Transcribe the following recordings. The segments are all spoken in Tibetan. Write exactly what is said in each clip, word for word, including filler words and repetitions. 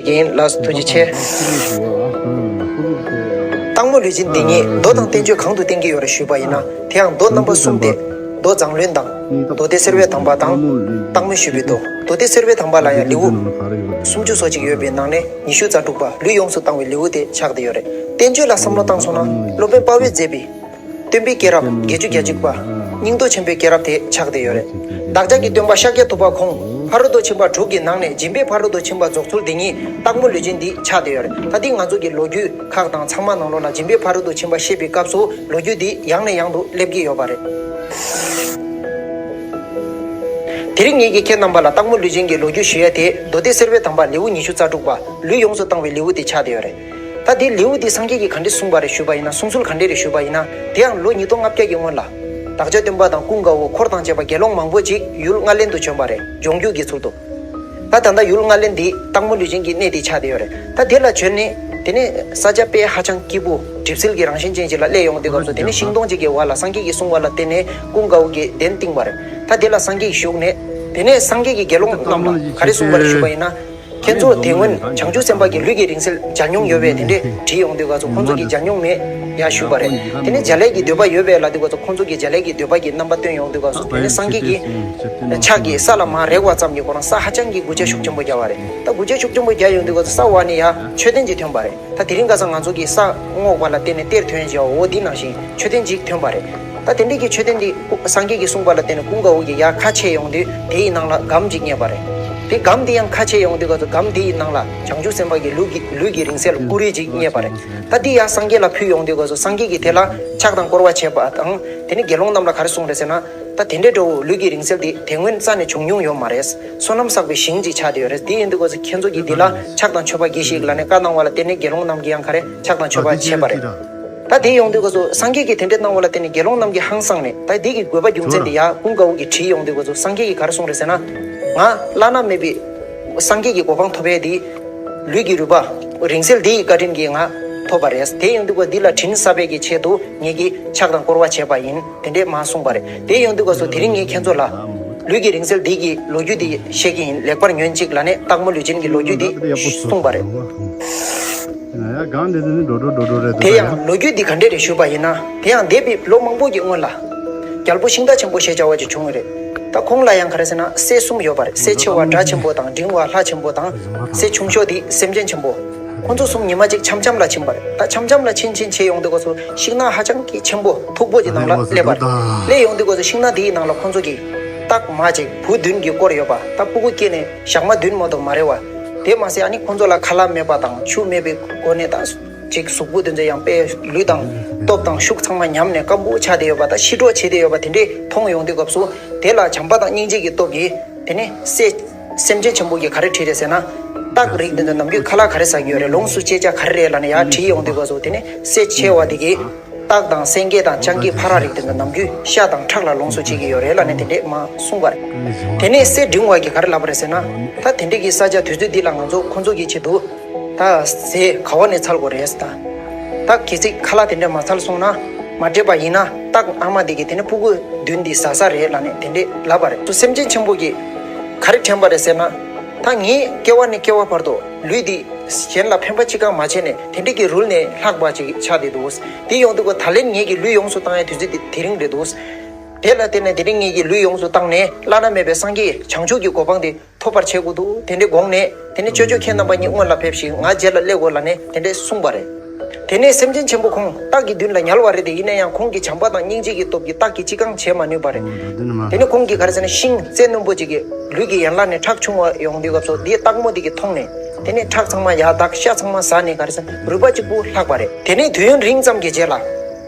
རྒན་ལགས་ཐུགས་རྗེ་ཆེ། སྟག་མོ་ལུས་སྦྱིན་འདི་ཉིད་མདོ་དང་བསྟན་བཅོས་གང་དུ་བསྟན་གྱི་ཡོད་རེད་ཞུས་པ་ཡིན་ན། དེའང་མདོ་རྣམ་པ་གསུམ་སྟེ། མདོ་མཛངས་བླུན་དང་། མདོ་སྡེ་གསེར་པའི་དམ་པ་དང་། སྟག་མོ་ཞུས་པའི་མདོ། མདོ་སྡེ་གསེར་པའི་དམ་པ་ལ་ཡང་ལེའུ་སུམ་ཅུ་སོ་གཅིག་ཡོད་པའི་ནང་ནས་ཉི་ཤུ་རྩ་དྲུག་པ་ལུས་ཡོངས་སུ་བཏང་བའི་ལེའུ་དེ་ཆགས་བསྡད་ཡོད་རེད། བསྟན་བཅོས་ལ་བསམ་བློ་བཏང་སོང་ན་སློབ་དཔོན་དཔའ་བོས་མཛད་པའི། སྟོན་པའི་སྐྱེས་རབས་བརྒྱད་ཅུ་གྱ་གཅིག་པ། སྙིང་སྟོབས་ཆེན་པོའི་སྐྱེས་རབས་དེ་ཆགས་བསྡད་ཡོད་རེད། བདག་ཅག་གི་སྟོན་པ་ཤཱཀྱ་ཐུབ་པ་ཁོང་ཕ་རོལ་ཏུ་ཕྱིན་པ་དྲུག་གི་ནང་ནས་སྦྱིན་པའི་ཕ་རོལ་ཏུ་ཕྱིན་པ་རྫོགས་ཚུལ་འདི་ཉིད་སྟག་མོ་ལུས་སྦྱིན་འདི་ཆགས་བསྡད་ཡོད་རེད། ད་འདི་ང་ཚོ་གི་ལོ་རྒྱུས་ཁག་དང་ཚང་མ་ནང་ལོགས་ལ་སྦྱིན་པའི་ཕ་རོལ་ཏུ་ཕྱིན་པ་བཤད་པའི་སྐབས་སུ་ལོ་རྒྱུས་འདི་ཡང་ནས་ཡང་དུ་སླེབས་ཀྱི་ཡོད་པ་རེད། དེ་རིང་ངེད་ཀྱིས་ཁྱེད་རྣམ་པ་ལ་སྟག་མོ་ལུས་སྦྱིན་གྱི་ལོ་རྒྱུས་ཞུ་ཡ་དེ་མདོ་སྡེ་གསེར་པའི་དམ་པ་ལེའུ་ཉི་ཤུ་རྩ་དྲུག་པ་ལུས་ཡོངས་སུ་བཏང་བའི་ལེའུ་དེ་ཆགས་བསྡད་ཡོད་རེད། ད་དེའི་ལེའུ་དེ་སངས་རྒྱས་ཀྱིས་ག་འདྲས་གསུངས་པ་རེད་ཞུས་པ་ཡིན་ན། གསུང་ཚུལ་ག་འདྲས་རེད་ཞུས་པ་ཡིན་ན། དེའང་ལོ་ཉིས་སྟོང་ལྔ་བརྒྱ་གི་སྔོན་ལ། བདག་ཅག་སྟོན་པ་དང་ཀུན་དགའ་བོ་འཁོར་དང་བཅས་པ་དགེ་སློང་མང་པོ་ཅིག་ཡུལ་ལྔ་ལེན་དུ་བྱོན་པ་རེད། ལྗོངས་རྒྱུ་གི་ཚུལ་དུ། ད་ད་ལྟ་ཡུལ་ལྔ་ལེན་འདི་སྟག་མོ་ལུས་སྦྱིན་གྱི་གནས་དེ་ཆགས་བསྡད་ཡོད་རེད། ད་དེ་ལ་བྱོན་ནས་དེ་ནས་ས་ཆ་དཔེ་ཧ་ཅང་སྐྱིད་པོ་གྲིབ་བསིལ་གྱི་རང་བཞིན་ཅན་ཅིག་ལ་སླེབས་ཡོང་དུས་སྐབས་སུ། དེ་ནས་ཤིང་སྡོང་ཅིག་གི་བར་ལ་སངས་རྒྱས་ཀྱིས་གསུངས་པ་ལ་བརྟེན་ནས་ཀུན་དགའ་བོ་གིས་གདན་བཏིང་བ་རེད། ད་དེ་ལ་སངས་རྒྱས་ཀྱིས་བཞུགས་ནས། དེ་ནས་སངས་རྒྱས་ཀྱིས་དགེ་སློང་རྣམས་ལ་ག་རེ་གསུངས་པ་རེད་ཞུས་པ་ཡིན་ན། ཁྱེད་ཚོ་དེ་སྔོན་བྱང་ཆུབ་སེམས་དཔའ་གི་ལུས་ཀྱི་རིང་བསྲེལ་མཇལ་མྱོང་ཡོད་པས། དེ་འདྲས་དྲིས་ཡོང་དུས་སྐབས་སུ་ཁོང་ཚོ་གིས་མཇལ་མྱོང་མེད་ཡ་ཞུས་པ་རེད། དེ་ནས་མཇལ་ཡས་ཀྱི་འདོད་པ་ཡོད་པས་ལབ་དུས་སྐབས་སུ་ཁོང་ཚོ་གིས་མཇལ་ཡས་ཀྱི་འདོད་པ་གི་རྣམ་པ་སྟོན་ཡོང་དུས་སྐབས་སུ། དེ་ནས་སངས་རྒྱས་ཀྱི་ཕྱག་གིས་ས་ལ་མར་རེག་པ་ཙམ་གྱིས་ཁོ་རང་ས་ཧ་ཅང་གི་མགུ་བྱ་ཤུགས་ཆེན་པོ་བརྒྱབ་པ་རེད། ད་མགུ་བྱ་ཤུགས་ཆེན་པོ་བརྒྱབ་ཡོང་དུས་སྐབས་སུ་ས་འོག་ནས་ཡར་མཆོད་རྟེན་ཅིག་ཐོན་པ་རེད། ད་དེ་རིང་ཁ་སང་ང་ཚོ་གིས་ས་སྔོག་པ་ལ་བརྟེན་ནས་གཏེར་ཐོན་བྱས་འོ་འདི་ནང་བཞིན་མཆོད་རྟེན་ཅིག་ཐོན་པ་རེད། ད་དེ་འདྲས་ཀྱི་མཆོད་རྟེན་འདི་སངས་རྒྱས་ཀྱིས་གསུངས་པ་ལ་བརྟེན་ནས་ཀུན་དགའ་བོ་གིས་ཡར་ཁ་ཕྱེ་ཡོང་དུས་དེའི་ནང་ལ་སྒམ་ཅིག་རྙེད་པ་རེད། དེ་སྒམ་དེ་ཡང་ཁ་ཕྱེ་ཡོང་དུས་སྐབས་སུ་སྒམ་དེའི་ནང་ལ་བྱང་ཆུབ་སེམས་དཔའ་གི་ལུས་ཀྱི་ལུས་ཀྱི་རིང་བསྲེལ་ཀུ་རེ་ཅིག་རྙེད་པ་རེད། ད་དེ་ཡར་སངས་རྒྱས་ལ་ཕུལ་ཡོང་དུས་སྐབས་སུ་སངས་རྒྱས་ཀྱིས་དེ་ལ་ཕྱག་དང་བསྐོར་བ་བྱས་པ་དང་། དེ་ནས་དགེ་སློང་རྣམས་ལ་ག་རེ་གསུངས་རེད་ཟེར་ན། ད་དེ་འདྲའི་འདྲ་བོ་ལུས་ཀྱི་རིང་བསྲེལ་དེ་དེ་སྔོན་རྩ་ནས་བྱུང་མྱོང་ཡོད་མ་རེད། བསོད་ནམས་བསགས་པའི་ཞིང་ཅིག་ཆགས་བསྡད་ཡོད་རེད། དེ་ཡིན་དུས་སྐབས་སུ་ཁྱེད་ཚོ་གིས་འདི་ལ་ཕྱག་དང་མཆོད་པ་གྱིས་ཤིག་ལབ་ནས་བཀའ་གནང་བ་ལ་བརྟེན་ནས་དགེ་སློང་རྣམས་ཀྱིས་ཡང་ག་རེ་ཕྱག་དང་མཆོད་པ་བྱས་པ་རེད། ད་དེ་ཡོང་དུས་སྐབས་སུ་སངས་རྒྱས་ཀྱིས་དེ་འདྲ་གནང་བ་ལ་བརྟེན་ནས་དགེ་སློང་རྣམས་ཀྱིས་ཧང་སངས་ནས། ད་དེ་གི་དགོས་པ་རྒྱུ་མཚན་དེ་ཡར་ཀུན་དགའ་བོ་གིས་དྲིས་ཡོང་དུས་སྐབས་སུ་སངས་རྒྱས་ཀྱིས་ག་རེ་གསུངས་རེད་ཟེར་ན། ང་བླ་ན་མེད་པའི་སངས་རྒྱས་ཀྱི་གོ་འཕང་ཐོབ་ཡས་དེ་ལུས་ཀྱི་རུས་པ་རིང་བསྲེལ་དེ་ཡི་བཀའ་དྲིན་གྱིས་ང་ཐོབ་པ་རེད། དེ་ཡོང་དུས་སྐབས་འདི་ལ་དྲིན་གསབ་པའི་གི་ཆེད་དུ་ངེད་ཀྱིས་ཕྱག་དང་བསྐོར་བ་བྱས་པ་ཡིན། དེ་འདྲས་མ་གསུངས་པ་རེད། དེ་ཡོང་དུས་སྐབས་སུ་དེ་རིང་ངས་ཁྱེད་ཚོ་ལ་ལུས་ཀྱི་རིང་བསྲེལ་འདི་གི་ལོ་རྒྱུས་འདི་བཤད་ཀྱི་ཡིན། ལེགས་པར་ཉོན་ཅིག་ལབ་ནས་སྟག་མོ་ལུས་སྦྱིན་གྱི་ལོ་རྒྱུས་འདི་གསུངས་པ་རེད། ཡ་གང་འདི་འདི་ནི་འགྲོ་འགྲོ་འགྲོ་འགྲོ་རེད་འདུག་དེ་ཡང་ལོ་རྒྱུས་འདི་ག་འདྲས་རེད་ཞུས་པ་ཡིན་ན། དེ་ཡང་འདས་པའི་ལོ་མང་པོ་གི་སྔོན་ལ་རྒྱལ་པོ་ཤིང་རྟ་ཆེན་པོ་ཞེས་བྱ་བ་ཅིག་བྱུང་བ་རེད། ད་ཁོང་ལ་ཡང་ག་རེ་ཟེར་ན་སྲས་གསུམ་ཡོད་པ་རེད། སྲས་ཆེ་བ་སྒྲ་ཆེན་པོ་དང་། འབྲིང་བ་ལྷ་ཆེན་པོ་དང་། སྲས་ཆུང་ཤོས་དེ་སེམས་ཅན་ཆེན་པོ། ཁོང་ཚོ་གསུམ་ཉི་མ་གཅིག་འཆམ་འཆམ་ལ་ཕྱིན་པ་རེད། ད་འཆམ་འཆམ་ལ་ཕྱིན་ཕྱིན་བྱས་ཡོང་དུས་སྐབས་སུ་ཤིང་ནགས་ཧ་ཅང་གི་ཆེན་པོ་མཐུག་པོ་ཅིག་ནང་ལ་སླེབས་པ་རེད། སླེབས་ཡོང་དུས་སྐབས་སུ་ཤིང་ནགས་དེའི་ནང་ལ་ཁོང་ཚོ་གིས་སྟག་མ་ཅིག་བུ་བདུན་གྱིས་བསྐོར་ཡོད་པ། ད་སྤུ་གུ་སྐྱེས་ནས་ཞག་མ་བདུན་མ་གཏོགས་མ་རེད་བ། དེ་མ་ཟད་ཨ་ནི་ཁོང་ཚོ་ལ་ཁ་ལག་མེད་པ་དང་ཆུ་མེད་པའི་སྒོ་ནས། ད་ཅིག་གཟུགས་པོ་དེ་ཚོ་ཡང་དཔེ་ལུས་དང་སྟོབས་དང་ཤུགས་ཚང་མ་ཉམས་ནས་སྐམ་པོ་ཆགས་བསྡད་ཡོད་པ། ད་ཤི་གྲོགས་བྱེད་བསྡད་ཡོད་པ་དེ་འདྲས་མཐོང་ཡོང་དུས་སྐབས་སུ། དེ་ལ་བྱམས་པ་དང་སྙིང་རྗེ་གི་སྟོབས་ཀྱིས་དེ་ནས་སྲས་སེམས་ཅན་ཆེན་པོ་གིས་ག་རེ་དྲིས་རེད་ཟེར་ན། སྟག་རིགས་འདི་ཚོ་ནམ་རྒྱུན་ཁ་ལག་ག་རེ་ཟ་གི་ཡོད་རེད། ལོངས་སུ་སྤྱད་བྱ་ག་རེ་རེད་ལབ་ནས་ཡར་དྲིས་ཡོང་དུས་སྐབས་སུ། དེ་ནས་སྲས་ཆེ་བ་དེ་གིས་སྟག་དང་སེང་གེ་དང་སྤྱང་ཀི་ཕ་ར་རིགས་དེ་ཚོ་ནམ་རྒྱུན་ཤ་དང་ཁྲག་ལ་ལོངས་སུ་སྤྱད་ཀྱི་ཡོད་རེད་ལབ་ནས་དེ་འདྲས་མར་གསུངས་པ་རེད། དེ་ནས་སྲས་འབྲིང་བ་གིས་ག་རེ་ལབ་པ་རེད་ཟེར་ན། ད་དེ་འདྲས་ཀྱི་ས་ཆ་དུས་ཚོད་འདི་ལ་ང་ཚོ་ཁོང་ཚོ་གི་ཆེད་དུ་ད་ཟས་ག་བ་ནས་འཚོལ་དགོས་རེད་ད། ད་གལ་སྲིད་ཁ་ལག་དེ་འདྲས་མ་འཚོལ་སོང་ན། མ་སྤྲད་པ་ཡིན་ན་སྟག་ཨ་མ་དེ་གིས་དེ་ནས་སྤུ་གུ་བདུན་འདི་ཟ་ས་རེད་ལབ་ནས་དེ་འདྲས་ལབ་པ་རེད། སེམས་ཅན་ཆེན་པོ་གིས་ག་རེ་དྲན་པ་རེད་ཟེར་ན། ད་ངས་སྐྱེ་བ་ནས་སྐྱེ་བ་བར་དུ་ལུས་འདི་གཞན་ལ་ཕན་པ་ཅི་གང་མ་བྱས་ནས་དེ་འདྲས་ཀྱི་རུལ་ནས་ལྷག་པ་ཅིག་ཆགས་བསྡད་འདུག་དེ་ཡོང་དུས་སྐབས་ད་ལན་ངེད་ཀྱིས་ལུས་ཡོངས་སུ་བཏང་ཡའི་དུས་ཚོད་འདི་དེ་རིང་རེད་འདུག་དེ་ལ་བརྟེན་ནས་དེ་རིང་ངེད་ཀྱིས་ལུས་ཡོངས་སུ་བཏང་ནས་བླ་ན་མེད་པའི་སངས་རྒྱས་བྱང་ཆུབ་ཀྱི་གོ་འཕང་དེ་ཐོབ་པར་བྱེད་དགོས་འདུག་དེ་འདྲའི་དགོངས་ནས། དེ་ནས་ཅོ་ཅོ་ཁྱེད་རྣམ་པ་གཉིས་སྔོན་ལ་ཕེབས་ཤིག་ང་རྗེས་ལ་སླེབས་དགོས་ལབ་ནས་དེ་འདྲས་གསུངས་པ་རེད། དེ་ནས་སེམས་ཅན་ཆེན་པོ་ཁོང་སྟག་གི་མདུན་ལ་ཉལ་བ་རེད་དེ། ཡིན་ན་ཡང་ཁོང་གི་བྱམས་པ་དང་སྙིང་རྗེ་གི་སྟོབས་ཀྱིས་སྟག་གིས་ཅི་གང་བྱེད་མ་ནུས་པ་རེད། དེ་ནས་ཁོང་གིས་ག་རེ་ཟེར་ན་ཤིང་རྩེ་རྣོན་པོ་ཅིག་གི་ལུས་ཀྱི་ཡན་ལག་ནས་ཁྲག་ཕྱུང་བ་ཡོང་དུས་སྐབས་སུ་དེ་སྟག་མོ་དེ་གིས་མཐོང་ནས། དེ་ནས་ཁྲག་ཚང་མ་ཡར་དག་ཤ་ཚང་མ་ཟ་ནས་ག་རེ་ཟེར་ན་རུས་པ་གཅིག་པུ་ལྷག་པ་རེད། དེ་ནས་དུས་ཡུན་རིང་ཙམ་གྱི་རྗེས་ལ།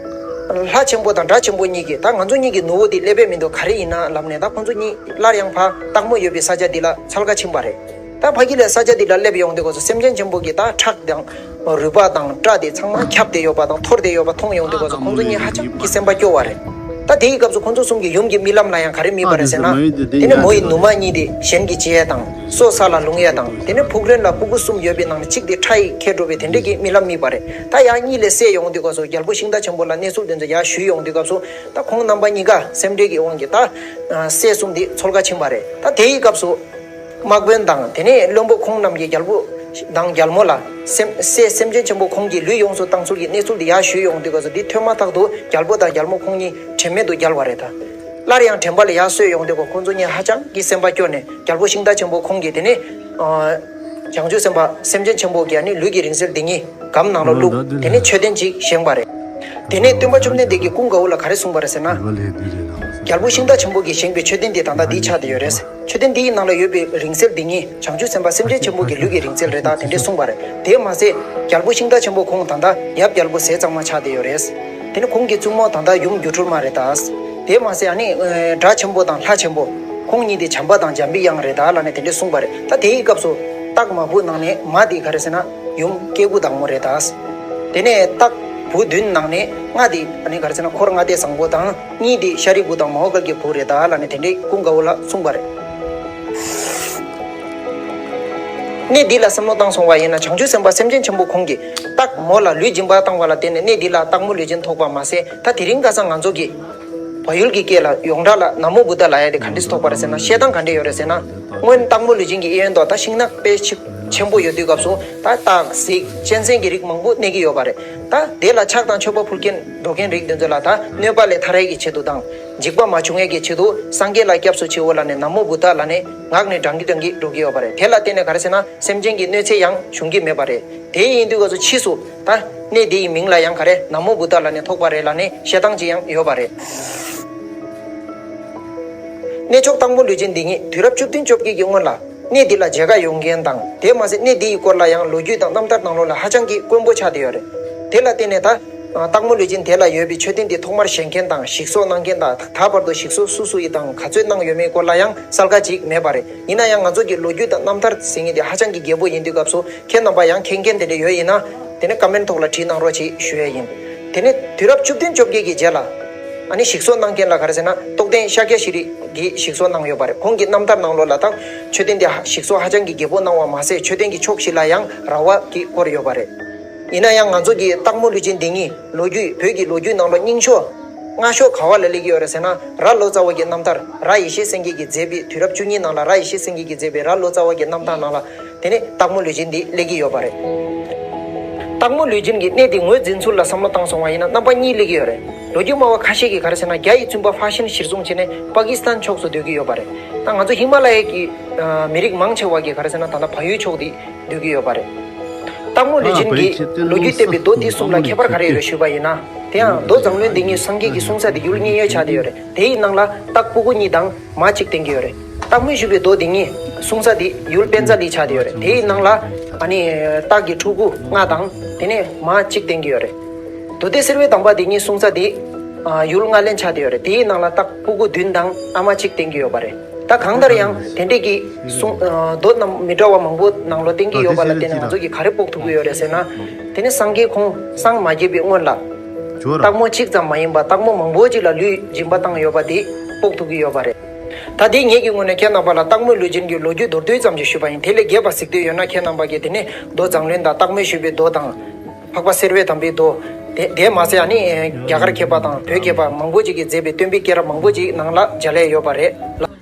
ལྷ་ཆེན་པོ་དང་སྒྲ་ཆེན་པོ་གཉིས་ཀྱིས་ད་ང་ཚོ་གཉིས་ཀྱི་ནུ་བོ་དེ་སླེབས་པའི་མི་འདུག་ག་རེ་ཡིན་ན་ལབ་ནས། ད་ཁོང་ཚོ་གཉིས་སླར་ཡང་ཕར་སྟག་མོ་ཡོད་པའི་ས་ཆ་འདི་ལ་འཚོལ་ག་ཕྱིན་པ་རེད། ད་ཕ་གི་ལ་ས་ཆ་འདི་ལ་སླེབས་ཡོང་དུས་སྐབས་སུ་སེམས་ཅན་ཆེན་པོ་གིས་ད་ཁྲག་དང་རུས་པ་དང་སྐྲ་དེ་ཚང་མ་ཁྱབ་བསྡད་ཡོད་པ་དང་འཐོར་བསྡད་ཡོད་པ་མཐོང་ཡོང་དུས་སྐབས་སུ་ཁོང་ཚོ་གཉིས་ཧ་ཅང་གི་སེམས་པ་སྐྱོ་བ་རེད། ད་དེའི་སྐབས་སུ་ཁོང་ཚོ་གསུམ་གྱི་ཡུམ་གྱི་རྨི་ལམ་ལ་ཡང་ག་རེ་རྨིས་པ་རེད་ཟེར་ན། དེ་ནས་མོ་ཡི་ནུ་མ་གཉིས་དེ་གཞན་གྱིས་བརྗེ་ཡ་དང་སོ་ས་ལ་ལྷུང་ཡ་དང་། དེ་ནས་ཕུག་རོན་ལ་སྤུ་གུ་གསུམ་ཡོད་པའི་ནང་ནས་གཅིག་དེ་ཁྲ་ཡིས་ཁྱེར་འགྲོ་བའི་དེ་འདྲས་ཀྱི་རྨི་ལམ་རྨིས་པ་རེད། ད་ཡང་གཉིད་ལས་སད་ཡོང་དུས་སྐབས་སུ་རྒྱལ་པོ་ཤིང་རྟ་ཆེན་པོ་ལ་གནས་ཚུལ་དེ་ཚོ་ཡར་ཞུས་ཡོང་དུས་སྐབས་སུ། ད་ཁོང་རྣམ་པ་གཉིས་ཀ་སེམས་ཁྲལ་གྱི་དབང་གིས་ད་སྲས་གསུམ་དེ་འཚོལ་ག་ཕྱིན་པ་རེད། ད་དེའི་སྐབས་སུ། དམག་དཔོན་དང་དེ་ནས་བློན་པོ་ཁོང་རྣམས་ཀྱིས་རྒྱལ་པོ་ དང་རྒྱལ་མོ་ལ་སེམས་སྲས་སེམས་ཅན་ཆེན་པོ་ཁོང་གིས་ལུས་ཡོངས་སུ་བཏང་ཚུལ་གྱི་གནས་ཚུལ་འདི་ཡར་ཞུས་ཡོང་དུས་སྐབས་སུ། འདི་ཐོས་མ་ཐག་ཏུ་རྒྱལ་པོ་དང་རྒྱལ་མོ་ཁོང་གཉིས་དྲན་མེད་དུ་བརྒྱལ་བ་རེད་ད། སླར་ཡང་དྲན་པ་ལ་ཡར་གསོས་ཡོང་དུས་ཁོང་ཁོང་ཚོ་གཉིས་ཧ་ཅང་གི་སེམས་པ་སྐྱོ་ནས། རྒྱལ་པོ་ཤིང་རྟ་ཆེན་པོ་ཁོང་གིས་དེ་ནས་ཨ་བྱང་ཆུབ་སེམས་དཔའ་སེམས་ཅན་ཆེན་པོ་གི་ཨ་ནི་ལུས་ཀྱི་རིང་བསྲེལ་འདི་གཉིས་སྒམ་ནང་ལ་བླུགས། དེ་ནས་མཆོད་རྟེན་ཅིག་བཞེངས་པ་རེད། དེ་ནས་སྟོན་པ་བཅོམ་ལྡན་འདས་ཀྱིས་ཀུན་དགའ་བོ་ལ་ག་རེ་གསུངས་པ་རེད་ཟེར་ན། རྒྱལ་པོ་ཤིང་རྟ་ཆེན་པོ་གིས་བཞེངས་པའི་མཆོད་རྟེན་འདི་ད་ལྟ་འདི་ཆགས་བསྡད་ཡོད་རེད། མཆོད་རྟེན་འདིའི་ནང་ལ་ཡོད་པའི་རིང་བསྲེལ་འདི་གཉིས་བྱང་ཆུབ་སེམས་དཔའ་སེམས་ཅན་ཆེན་པོ་གི་ལུས་ཀྱི་རིང་བསྲེལ་རེད་ད། དེ་འདྲས་གསུངས་པ་རེད། དེས་མ་ཟད་རྒྱལ་པོ་ཤིང་རྟ་ཆེན་པོ་ཁོང་ད་ལྟ་ཡབ་རྒྱལ་པོ་ཟས་གཙང་མ་ཆགས་བསྡད་ཡོད་རེད། དེ་ནི་ཁོང་གི་བཙུན་མོ་ད་ལྟ་ཡུམ་སྒྱུ་འཕྲུལ་མ་རེད་ད། དེས་མ་ཟད་ཨ་ནི་ཨེ་དགྲ་ཆེན་པོ་དང་ལྷ་ཆེན་པོ་ཁོང་གཉིས་དེ་བྱམས་པ་དང་འཇམ་པའི་དབྱངས་རེད་ད་ལབ་ནས་དེ་འདྲས་གསུངས་པ་རེད། ད་དེའི་སྐབས་སུ་སྟག་མ་བུ་ནང་ནས་མ་དེ་ག་རེ་ཟེར་ན་ཡུམ་སྐྱེ་དགུ་བདག་མོ་རེད་ད། དེ་ནས་སྟག་བུ་བདུན་ནང་ནས་ལྔ་དེ་ཨ་ནི་ག་རེ་ཟེར་ན་འཁོར་ལྔ་སྡེ་བཟང་པོ་དང་། གཉིས་དེ་ཤཱ་རིའི་བུ་དང་མོའུ་འགལ་གྱི་བུ་རེད་ད་ལབ་ནས་དེ་འདྲས་ཀུན་དགའ་བོ་ལ་གསུངས་པ་རེད། གནས་འདི་ལ་བསམ་བློ་བཏང་སོང་བ་ཡིན་ན། བྱང་ཆུབ་སེམས་དཔའ་སེམས་ཅན་ཆེན་པོ་ཁོང་གིས་སྟག་མོ་ལ་ལུས་སྦྱིན་པ་བཏང་བ་ལ་བརྟེན་ནས་གནས་འདི་ལ་སྟག་མོ་ལུས་སྦྱིན་ཐོགས་པ་མ་ཟད། ད་དེ་རིང་ཁ་སང་ང་ཚོ་གི་བལ་ཡུལ་གྱི་སྐད་ལ་ཡོངས་གྲགས་ལ་ན་མོ་བུདྡྷ་ལབ་ཡ་དེ་ག་འདྲས་ཐོགས་པ་རེད་ཟེར་ན། བཤད་སྟངས་ག་འདྲས་ཡོད་རེད་ཟེར་ན། སྔོན་སྟག་མོ་ལུས་སྦྱིན་གྱི་གཡས་གཡོན་དུ་ད་ཤིང་ནགས་དཔེ་ཆེ་ཆེན་པོ་ཡོད་དུས་སྐབས་སུ་ད་སྟག་གཟིག་གཅན་གཟན་གྱི་རིགས་མང་པོ་གནས་ཀྱི་ཡོད་པ་རེད། ད་དེ་ལ་ཕྱག་དང་མཆོད་པ་ཕུལ་མཁན་འགྲོ་མཁན་རིགས་དེ་ཚོ་ལ་ད་གནོད་པ་ལས་ཐར་ཡས་ཀྱི་ཆེད་དུ་དང་། འཇིགས་པ་མ་བྱུང་ཡས་ཀྱི་ཆེད་དུ་སངས་རྒྱས་ལ་སྐྱབས་སུ་མཆིའོ་ལབ་ནས་ན་མོ་བུདྡྷ་ལབ་ནས་ངག་ནས་བགྲང་གིན་བགྲང་གིན་འགྲོ་གི་ཡོད་པ་རེད། དེ་ལ་བརྟེན་ནས་ག་རེ་ཟེར་ན། སེམས་ཅན་གྱི་གནོད་འཚེ་ཡང་བྱུང་གི་མེད་པ་རེད། དེ་ཡིན་དུས་སྐབས་སུ་ཕྱིས་སུ་ད་གནས་དེ་ཡི་མིང་ལ་ཡང་ག་རེ་ན་མོ་བུདྡྷ་ལབ་ནས་ཐོགས་པ་རེད་ལབ་ནས་བཤད་སྟངས་ཅིག་ཡང་ཡོད་པ་རེད། གནས་མཆོག་སྟག་མོ་ལུས་སྦྱིན་འདི་ཉིད་དུས་རབས་བཅུ་བདུན་བཅོ་བརྒྱད་ཀྱི་སྔོན་ལ་གནས་འདི་ལ་མཇལ་ཁ་ཡོང་མཁན་དང་། དེ་མ་ཟད་གནས་འདི་ཡི་སྐོར་ལ་ཡང་ལོ་རྒྱུས་དང་རྣམ་ཐར་ནང་ལོགས་ལ་ཧ་ཅང་གི་དཀོན་པོ་ཆགས་བསྡད་ཡོད་རེད། དེ་ལ་བརྟེན་ནས་ད་སྟག་མོ་ལུས་སྦྱིན་དེ་ལ་ཡོད་པའི་མཆོད་རྟེན་འདི་ཐོག་མར་བཞེངས་མཁན་དང་ཞིག་གསོ་གནང་མཁན་དང་། ད་བར་དུ་ཞིག་གསོ་སུ་སུ་ཡིས་དང་ག་ཚོད་གནང་ཡོད་མེད་སྐོར་ལ་ཡང་གསལ་ཁ་ཅིག་མེད་པ་རེད། ཡིན་ན་ཡང་ང་ཚོ་གི་ལོ་རྒྱུས་དང་རྣམ་ཐར་ཟེར་མཁན་དེ་ཧ་ཅང་གི་རྒྱས་པོ་ཡིན་དུས་སྐབས་སུ། ཁྱེད་རྣམ་པ་ཡང་མཁྱེན་མཁན་དེ་འདྲ་ཡོད་ཡིན་ན། དེ་ནས་ཀ་མེན་ཐོག་ལ་བྲིས་གནང་རོགས་ཅེས་ཞུ་ཡས་ཡིན། དེ་ནས་དུས་རབས་བཅུ་བདུན་བཅོ་བརྒྱད་ཀྱི་རྗེས་ལ་ཨ་ནི་ཞིག་གསོ་གནང་མཁན་ལ་ག་རེ་ཟེར་ན། རྟོགས་ལྡན་ཤཱཀྱ་ཤྲཱི་གིitys་ཞིག་གསོ་གནང་ཡོད་པ་རེད། ཁོང་གི་རྣམ་ཐར་ནང་ལོགས་ལ་ད་མཆོད་རྟེན་དེ་ཞིག་གསོ་ཧ་ཅང་གི་རྒྱས་པོ་གནང་བ་མ་ཟད། མཆོད་རྟེན་གྱི་ཕྱོགས་བཞི་ལ་ཡང་ར་བ་གིས་བསྐོར་ཡོད་པ་རེད། ཡིན་ན་ཡང་ང་ཚོ་གི་སྟག་མོ་ལུས་སྦྱིན་འདི་ཉིད་ལོ་རྒྱུས་བོད་ཀྱི་ལོ་རྒྱུས་ནང་ལ་རྙིང་ཤོས་སྔ་ཤོས་ག་བ་ལ་སླེབས་ཀྱི་ཡོད་རེད་ཟེར་ན། ར་ལོ་ཙཱ་བ་གི་རྣམ་ཐར། ར་ཡེ་ཤེས་སེང་གེ་གིས་མཛད་པའི་དུས་རབས་བཅུ་གཉིས་ནང་ལ་ར་ཡེ་ཤེས་སེང་གེ་གིས་མཛད་པའི་ར་ལོ་ཙཱ་བ་གི་རྣམ་ཐར་ནང་ལ། དེ་ནས་སྟག་མོ་ལུས་སྦྱིན་འདི་སླེབས་ཀྱི་ཡོད་པ་རེད། སྟག་མོ་ལུས་སྦྱིན་གྱི་གནས་འདི་ངོས་འཛིན་ཚུལ་ལ་བསམ་བློ་བཏང་སོང་བ་ཡིན་ན། རྣམ་པ་གཉིས་སླེབས་ཀྱི་ཡོད་རེད། ལོ་རྒྱུས་སྨྲ་བ་ཁ་ཤས་ཀྱིས་ག་རེ་ཟེར་ན། རྒྱ་ཡི་བཙུན་པ་ཧྥ་ཤན་གཞིར་བཟུང་བྱས་ནས་པ་ཀི་སི་ཐན་ཕྱོགས་སུ་སྡོད་ཀྱི་ཡོད་པ་རེད། ད་ང་ཚོ་ཧི་མ་ལ་ཡའི་གི་ཨ་མི་རིགས་མང་ཆེ་བ་གིས་ག་རེ་ཟེར་ན། ད་ལྟ་བལ་ཡུལ་ཕྱོགས་འདི་སྡོད་ཀྱི་ཡོད་པ་རེད། སྟག་མོ་ལུས་སྦྱིན་གྱི་ལོ་རྒྱུས་བསྟན་པའི་མདོ་འདི་གསུམ་ལ་ཁྱད་པར་ག་རེ་ཡོད་རེད་ཞུས་པ་ཡིན་ན། དེ་ཡང་མདོ་མཛངས་བླུན་འདི་ཉིད་སངས་རྒྱས་ཀྱི་གསུང་ས་དེ་ཡུལ་མཉན་ཡོད་ཆགས་བསྡད་ཡོད་རེད། དེའི་ནང་ལ་སྟག་ཕུ་གུ་གཉིས་དང་མ་གཅིག་བསྟན་གྱི་ཡོད་རེད། སྟག་མོས་ཞུས་པའི་མདོ་འདི་ཉིད་གསུང་ས་དེ་ཡུལ་པན་ཙ་ལི་ཆགས་བསྡད་ཡོད་རེད། དེའི་ནང་ལ་ཨ་ནི་སྟག་གི་ཕྲུ་གུ་ལྔ་དང་དེ་ནས་མ་གཅིག་བསྟན་གྱི་ཡོད་རེད། མདོ་སྡེ་གསེར་པའི་གདམས་པ་འདི་ཉིད་གསུང་ས་དེ་ཨ་ཡུལ་རྔ་ལེན་ཆགས་བསྡད་ཡོད་རེད། དེའི་ནང་ལ་སྟག་ཕུ་གུ་བདུན་དང་ཨ་མ་གཅིག་བསྟན་གྱི་ཡོད་པ་རེད། ད་གང་ལྟར་ཡང་དེ་འདྲས་ཀྱི་གསུང་ཨ་མདོ་རྣམས་མི་འདྲ་བ་མང་པོ་ནང་ལོགས་བསྟན་གྱི་ཡོད་པ་ལ་བརྟེན་ནས་ང་ཚོ་གིས་ག་རེ་དཔོག་ཐུབ་ཀྱི་ཡོད་རེད་ཟེར་ན། དེ་ནི་སངས་རྒྱས་ཁོང་སངས་མ་རྒྱས་པའི་སྔོན་ལ་སྟག་མོ་གཅིག་ཙམ་མ་ཡིན་པར་སྟག་མོ་མང་པོ་ཅིག་ལ་ལུས་སྦྱིན་པ་བཏང་ཡོད་པ་དེ་དཔོག་ཐུབ་ཀྱི་ཡོད་པ་རེད། ད་དེ་ངེད་ཀྱི་ངོས་ནས་ཁྱེད་རྣམ་པ་ལ་སྟག་མོ་ལུས་སྦྱིན་གྱི་ལོ་རྒྱུས་མདོར་བསྡུས་ཙམ་ཞིག་ཞུས་པ་ཡིན། དེ་ལས་རྒྱས་པ་གཟིགས་འདོད་ཡོད་ན་ཁྱེད་རྣམ་པ་གིས་དེ་ནས་མདོ་མཛངས་བླུན་དང་སྟག་མོས་ཞུས་པའི་མདོ་དང་། འཕགས་པ་གསེར་པའི་གདམས་པའི་མདོ། དེ་དེ་མ་ཟད་ཨ་ནི་རྒྱ་གར་མཁས་པ་དང་བོད་མཁས་པ་མང་པོ་ཅིག་གིས་མཛད་པའི་སྟོན་པའི་སྐྱེས་རབས་མང་པོ་ཅིག་ནང་ལ་མཇལ་ཡས་ཡོད་པ་རེད།